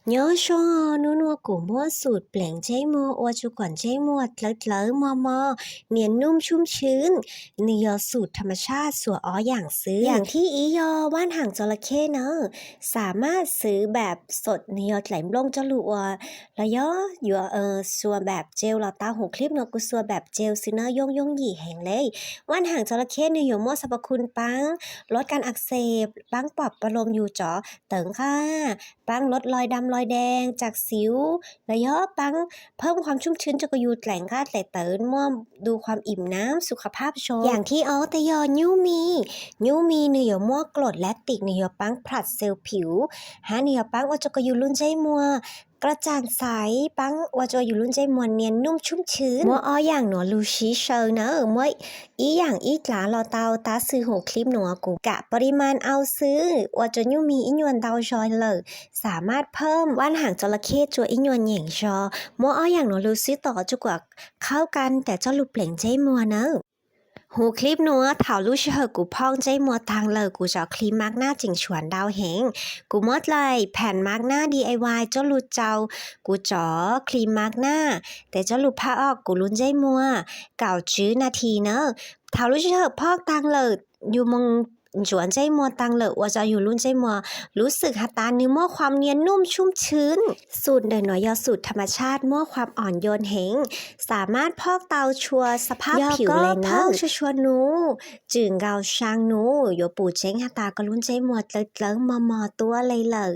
Nyob zoo, hnub no kuv muaj xum pleev ntsej muag ua rua kom ntsej muag dlawv dlawv mos mos, nias num tshum tshwm. Nws yog xum tham mas tshaj xuas ob yaam xwb. Yaam thib ib yog vaj ham txo la khej na, xa maj xwv npaam xom, nws yog dlaim nplooj coj lug ua, los yog yuav xuas npaam jel los tau. Huv clip no kuv xuas npaam jel xwb na, yooj yooj yim heev le. Vaj ham txo la khej nws yuav muaj xav pa khun paab lub kab ak xes, paab pom pa loos yug tsov tawv nqaj, paab lub loj dam loj deeg, tsav xiv, los yog paab phawm khuam tshum tshwm rua kws yug dlaim nqaj dlaim tawv, muaj du khuam im nam xu kha phaj zoo. Yaam thib ob tes yog nyub mis. Nyub mis nws yuav muaj klom lactic, nws yuav paab plam xel phiv, hab nws yuav paab ua rua kws yug lub ntsej muag kra tsaam xaiv, paab ua rua yug lub ntsej muag nias num tshum tshwm. Muab ob yaam nuav lug sib sau na, muab ib yaam ib dlav los tau, tab sis huv clip nuav kuv kam pa li mas au xwb, ua rua nyub mis ib nyuas ntau zog lawm, xa maj phawm vaj ham txo la khej rua ib nyuas nyeem zog. Muab ob yaam nuav lug sib tom rua kom khauj kan tes coj lug pleev ntsej muag na. Huv clip nuav thaum lub sij hawm kuv phoj ntsej muag taag lawm, kuv cov kli mab naj tseem tshuav ntau heev. Kuv muab dlaim phaam mab naj D I Y coj lug tsau kuv cov kli mab naj, tes coj lug phaj o kuv lub ntsej muag kaum tsib nas this na. Thaum lub sij hawm phoj taag lawm, yug moog ntsuav ntsej muag taag lawm ua rua yug lub ntsej muag lub xwm has tas nws muaj khuam nias num tshum tshwm. Xum ntawm nuav yog xum tham mas tshaj muaj khuam om yoos heev, xa maj phoj tau tshua xav phaj phiv le na. Phoj tshua tshua nub, tsim nkaus saa nub yuav pum tseeb has tas koj lub ntsej muag dlawv dlawv mos mos tuab le lawm.